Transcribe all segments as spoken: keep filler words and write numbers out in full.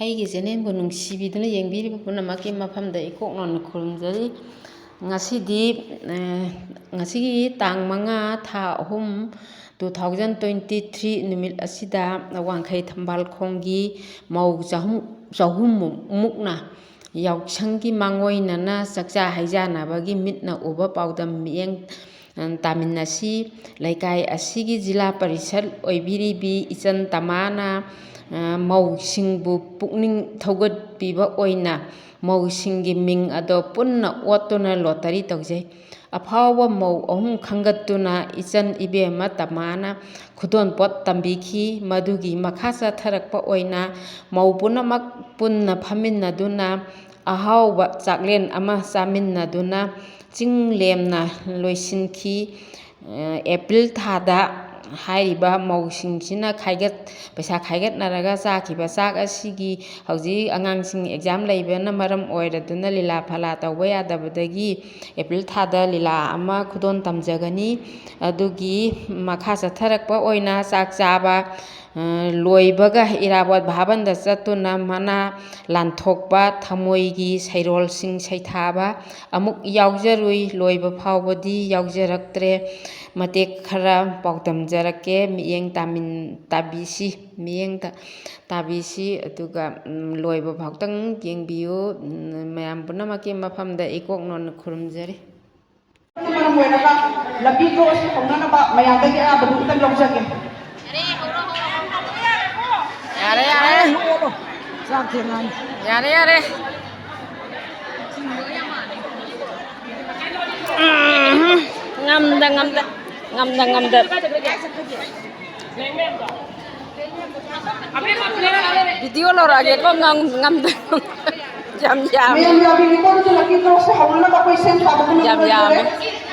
ꯑꯩꯒꯤ ꯆꯦꯅꯦꯜꯕꯨ ꯅꯨꯡꯁꯤꯕꯤꯗꯨꯅ ꯌꯦꯡꯕꯤꯔꯤꯕ ꯄꯨꯝꯅꯃꯛꯀꯤ ꯃꯐꯝꯗ ꯏꯀꯣꯛ ꯅꯧꯅ ꯈꯨꯔꯨꯝꯖꯔꯤ꯫ ꯉꯁꯤꯗꯤ, ꯑꯦ, ꯉꯁꯤꯒꯤ ꯇꯥꯡ ꯃꯉꯥ, ꯊꯥ ꯑꯍꯨꯝ, two thousand twenty three ꯅꯨꯃꯤꯠ ꯑꯁꯤꯗ ꯋꯥꯡꯈꯩ ꯊꯝꯕꯥꯜ ꯈꯣꯡꯒꯤ ꯃꯧ ꯆꯍꯨꯝ, ꯆꯍꯨꯝꯃꯨꯛꯅ ꯌꯥꯎꯁꯪꯒꯤ ꯃꯥꯡꯑꯣꯏꯅꯅ ꯆꯥꯛꯆꯥ ꯍꯩꯖꯥꯟꯅꯕꯒꯤ ꯃꯤꯠꯅ ꯎꯕ ꯄꯥꯎꯗꯝ ꯃꯤꯠꯌꯦꯡ ꯇꯥꯃꯤꯟꯅꯁꯤ꯫ ꯂꯩꯀꯥꯏ ꯑꯁꯤꯒꯤ ꯖꯤꯂꯥ ꯄꯔꯤꯁꯠ ꯑꯣꯏꯕꯤꯔꯤꯕꯤ ꯏꯆꯟ ꯇꯃꯥꯅ, ꯑ, ꯃꯧꯁꯤꯡꯕꯨ ꯄꯨꯛꯅꯤꯡ ꯊꯧꯒꯠꯄꯤꯕ ꯑꯣꯏꯅ ꯃꯧꯁꯤꯡꯒꯤ ꯃꯤꯡ ꯑꯗꯣ ꯄꯨꯟꯅ ꯑꯣꯠꯇꯨꯅ ꯂꯣꯇꯔꯤ ꯇꯧꯖꯩ꯫ ꯑꯐꯥꯎꯕ ꯃꯧ ꯑꯍꯨꯝ ꯈꯟꯒꯠꯇꯨꯅ ꯏꯆꯟ ꯏꯕꯦꯝꯃ ꯇꯃꯥꯅ ꯈꯨꯗꯣꯜꯄꯣꯠ ꯇꯝꯕꯤꯈꯤ꯫ ꯃꯗꯨꯒꯤ ꯃꯈꯥ ꯆꯠꯊꯔꯛꯄ ꯑꯣꯏꯅ ꯃꯧ ꯄꯨꯝꯅꯃꯛ ꯄꯨꯟꯅ ꯐꯝꯃꯤꯟꯅꯗꯨꯅ ꯑꯍꯥꯎꯕ ꯆꯥꯛꯂꯦꯟ ꯑꯃ ꯆꯥꯃꯤꯟꯅꯗꯨꯅ ꯆꯤꯡ ꯂꯦꯝꯅ ꯂꯣꯏꯁꯤꯟꯈꯤ꯫ ꯑꯦꯄ꯭ꯔꯤꯜ ꯊꯥꯗ ꯍꯥꯏꯔꯤꯕ ꯃꯧꯁꯤꯡꯁꯤꯅ ꯈꯥꯏꯒꯠ-, ꯄꯩꯁꯥ ꯈꯥꯏꯒꯠꯅꯔꯒ ꯆꯥꯈꯤꯕ ꯆꯥꯛ ꯑꯁꯤꯒꯤ ꯍꯧꯖꯤꯛ ꯑꯉꯥꯡꯁꯤꯡ ꯑꯦꯛꯖꯥꯝ ꯂꯩꯕꯅ ꯃꯔꯝ ꯑꯣꯏꯔꯗꯨꯅ ꯂꯤꯂꯥ ꯐꯂꯥ ꯇꯧꯕ ꯌꯥꯗꯕꯗꯒꯤ ꯑꯦꯄ꯭ꯔꯤꯜ ꯊꯥꯗ ꯂꯤꯂꯥ ꯑꯃ ꯈꯨꯗꯣꯜ ꯇꯝꯖꯒꯅꯤ꯫ ꯑꯗꯨꯒꯤ ꯃꯈꯥ ꯆꯠꯊꯔꯛꯄ ꯑꯣꯏꯅ ꯆꯥꯛ ꯆꯥꯕ, ꯑ, ꯂꯣꯏꯕꯒ ꯏꯔꯥꯕꯣꯠ ꯚꯥꯕꯟꯗ ꯆꯠꯇꯨꯅ ꯃꯅꯥ ꯂꯥꯟꯊꯣꯛꯄ, ꯊꯃꯣꯏꯒꯤ ꯁꯩꯔꯣꯜꯁꯤꯡ ꯁꯩꯊꯥꯕ ꯑꯃꯨꯛ ꯌꯥꯎꯖꯔꯨꯏ꯫ ꯂꯣꯏꯕ ꯐꯥꯎꯕꯗꯤ ꯌꯥꯎꯖꯔꯛꯇ꯭ꯔꯦ꯫ ꯃꯇꯦꯛ ꯈꯔ ꯄꯥꯎꯗꯝꯖꯔꯛꯀꯦ, ꯃꯤꯠꯌꯦꯡ ꯇꯥꯃꯤꯟ-, ꯇꯥꯕꯤꯁꯤ, ꯃꯤꯠꯌꯦꯡ ꯇꯥ-, ꯇꯥꯕꯤꯁꯤ꯫ ꯑꯗꯨꯒ, ꯎꯝ, ꯂꯣꯏꯕ ꯐꯥꯎꯇꯪ ꯌꯦꯡꯕꯤꯌꯨ꯫ ꯎꯝ, ꯃꯌꯥꯝ ꯄꯨꯝꯅꯃꯛꯀꯤ ꯃꯐꯝꯗ ꯏꯀꯣꯛ ꯅꯧꯅ ꯈꯨꯔꯨꯝꯖꯔꯤ꯫ ꯃꯔꯝ ꯑꯣꯏꯔꯒ ꯂꯝꯕꯤ ꯊꯣꯡ ꯑꯁꯤ ꯍꯧꯅꯅꯕ ꯃꯌꯥꯝꯗꯒꯤ ꯑꯌꯥꯕꯗꯨ ꯑꯝꯇꯪ ꯂꯧꯖꯒꯦ꯫ ꯌꯥꯔꯦ, ꯌꯥꯔꯦ꯫ ꯆꯥꯛ ꯊꯦꯡꯉꯅꯤ꯫ ꯌꯥꯔꯦ, ꯌꯥꯔꯦ꯫ ꯎꯝ, ꯉꯝꯗ, ꯉꯝꯗ, ꯉꯝꯗ, ꯉꯝꯗ꯫ ꯚꯤꯗꯤꯑꯣ ꯂꯧꯔꯛꯑꯒꯦꯀꯣ, ꯉꯝ-, ꯉꯝꯗ꯫ ꯌꯥꯝ ꯌꯥꯝꯃꯦ꯫ ꯃꯌꯥꯝ ꯌꯥꯕꯤꯔꯦꯀꯣ? ꯑꯗꯨꯗꯤ ꯂꯛꯀꯤ ꯗ꯭ꯔꯣꯁꯦ ꯍꯧꯅꯅꯕ ꯑꯩꯈꯣꯏ ꯁꯦꯝ ꯁꯥꯕ ꯄꯨꯝꯅꯃꯛ ꯌꯥꯝ ꯌꯥꯝꯃꯦ꯫ ꯂꯣꯏꯁꯤꯜꯂꯦ꯫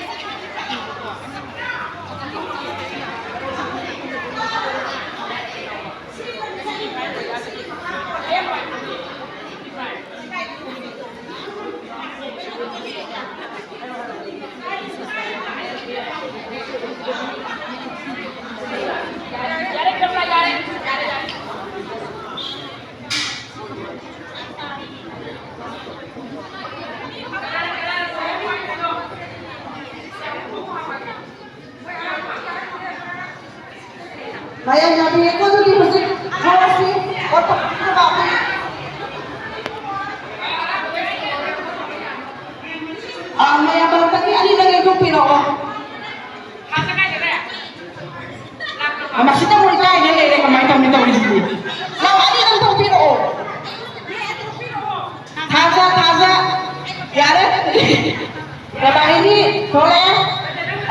ꯃꯌꯥꯝ ꯌꯥꯕꯤꯔꯦꯀꯣ? ꯑꯗꯨꯗꯤ ꯍꯧꯖꯤꯛ ꯍꯧꯔꯁꯤ꯫ ꯑꯣ, ꯑꯥ, ꯃꯌꯥꯝ ꯃꯔꯛꯇꯒꯤ ꯑꯅꯤꯗꯪ ꯂꯦꯡꯊꯣꯛꯄꯤꯔꯛꯑꯣ꯫ ꯑꯥ, ꯃꯁꯤꯗ ꯑꯃꯨꯛ ꯏꯀꯥꯏꯗꯅ ꯂꯩꯔꯦ, ꯀꯃꯥꯏꯅ ꯇꯧꯅꯤ ꯇꯧꯔꯤꯁꯤꯗꯤ? ꯂꯥꯛꯑꯣ, ꯑꯅꯤꯗꯪ ꯊꯣꯛꯄꯤꯔꯛꯑꯣ꯫ ꯊꯥꯖ, ꯊꯥꯖ꯫ ꯌꯥꯔꯦ꯫ ꯔꯕꯥꯍꯤꯅꯤ ꯊꯣꯛꯂꯛꯑꯦ꯫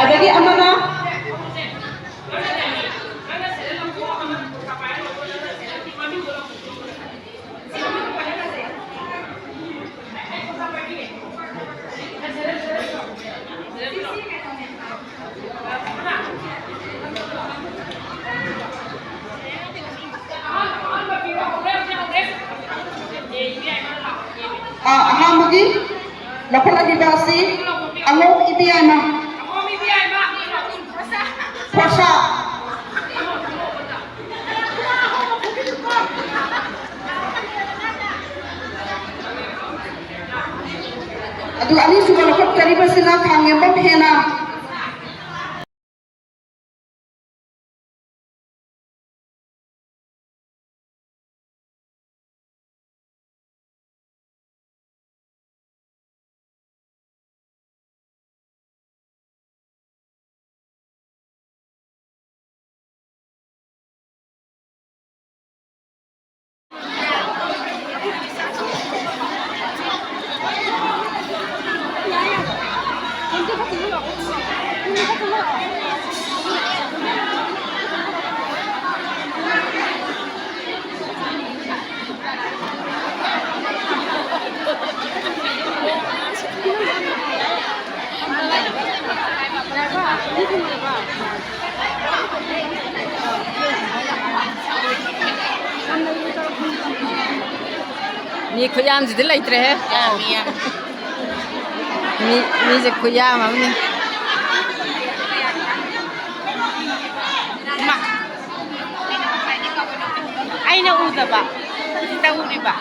ꯑꯗꯒꯤ ꯑꯃꯅ ꯑꯥ, ꯑꯍꯥꯟꯕꯒꯤ ꯂꯧꯈꯠꯂꯛꯂꯤꯕ ꯑꯁꯤ ꯑꯉꯧ ꯏꯕꯦꯌꯥꯏꯃ꯫ ꯐꯣꯔꯁꯥ꯫ ꯑꯗꯨꯒ ꯑꯅꯤꯁꯨꯕ ꯂꯧꯈꯠꯆꯔꯤꯕꯁꯤꯅ ꯈꯥꯡꯉꯦꯝꯕꯝ ꯍꯦꯅꯥ꯫ ꯃꯤ ꯈꯨꯌꯥꯝꯁꯤꯗꯤ ꯂꯩꯇ꯭ꯔꯦꯍꯦ꯫ ꯌꯥꯝꯃꯤ, ꯌꯥꯝꯃꯤ꯫ ꯃꯤ, ꯃꯤꯁꯦ ꯈꯨꯌꯥꯝ ꯑꯃꯅꯤ꯫ ꯏꯃꯥ꯫ ꯑꯩꯅ ꯎꯗꯕ꯫ ꯇꯧꯔꯤꯕ꯫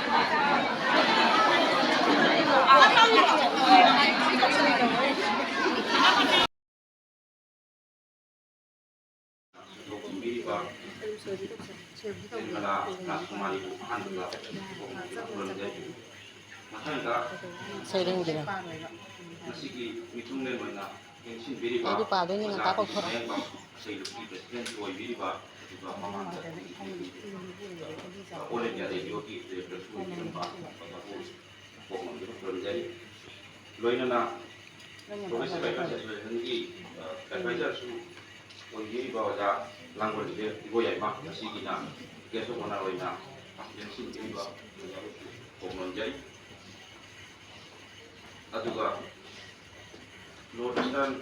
ꯄꯨꯊꯣꯛꯄꯤꯔꯤꯕ ꯅꯤꯔꯃꯂꯥ ꯔꯥꯖꯀꯨꯃꯥꯔꯤꯕꯨ ꯑꯍꯥꯟꯕꯗ ꯈꯨꯔꯨꯝꯖꯔꯤ꯫ ꯃꯊꯪꯗ ꯁꯩꯔꯦꯡꯒꯤꯔꯣ? ꯉꯁꯤꯒꯤ ꯃꯤꯊꯨꯡꯂꯦꯟ ꯑꯣꯏꯅ ꯂꯦꯡꯁꯤꯟꯕꯤꯔꯤꯕ ꯑꯩꯗꯤ ꯄꯥꯗꯣꯏꯅꯤ, ꯉꯟꯇꯥ ꯑꯣꯖꯥ ꯀꯧꯊꯣꯛ꯫ ꯃꯌꯥꯡꯕꯝ, ꯑꯩꯈꯣꯏ ꯅꯨꯄꯤ ꯄ꯭ꯔꯁꯤꯗꯦꯟ ꯑꯣꯏꯕꯤꯔꯤꯕ, ꯑꯗꯨꯒ ꯃꯃꯥꯡꯗ ꯑꯣꯜ ꯏꯟꯗꯤꯌꯥ ꯔꯦꯗꯤꯑꯣꯒꯤ ꯗꯤꯔꯦꯛꯇꯔꯁꯨ ꯑꯣꯏꯕꯤꯔꯝꯕ ꯑꯣꯖꯥꯕꯨ ꯀꯣꯛ ꯉꯝꯗꯨꯅ ꯈꯨꯔꯨꯝꯖꯔꯤ꯫ ꯂꯣꯏꯅꯅ Professor Advisor Association ꯒꯤ, ꯑ, advisor ꯁꯨ ꯑꯣꯏꯕꯤꯔꯤꯕ ꯑꯣꯖꯥ ꯂꯥꯡꯒꯣꯜ ꯏꯕꯣꯌꯥꯏꯃ, ꯉꯁꯤꯒꯤꯅ guest of honour ꯑꯣꯏꯅ ꯂꯦꯡꯁꯤꯟꯕꯤꯔꯤꯕ ꯑꯣꯖꯥꯕꯨꯁꯨ ꯀꯣꯛ ꯉꯝꯖꯩ꯫ ꯑꯗꯨꯒ North Eastern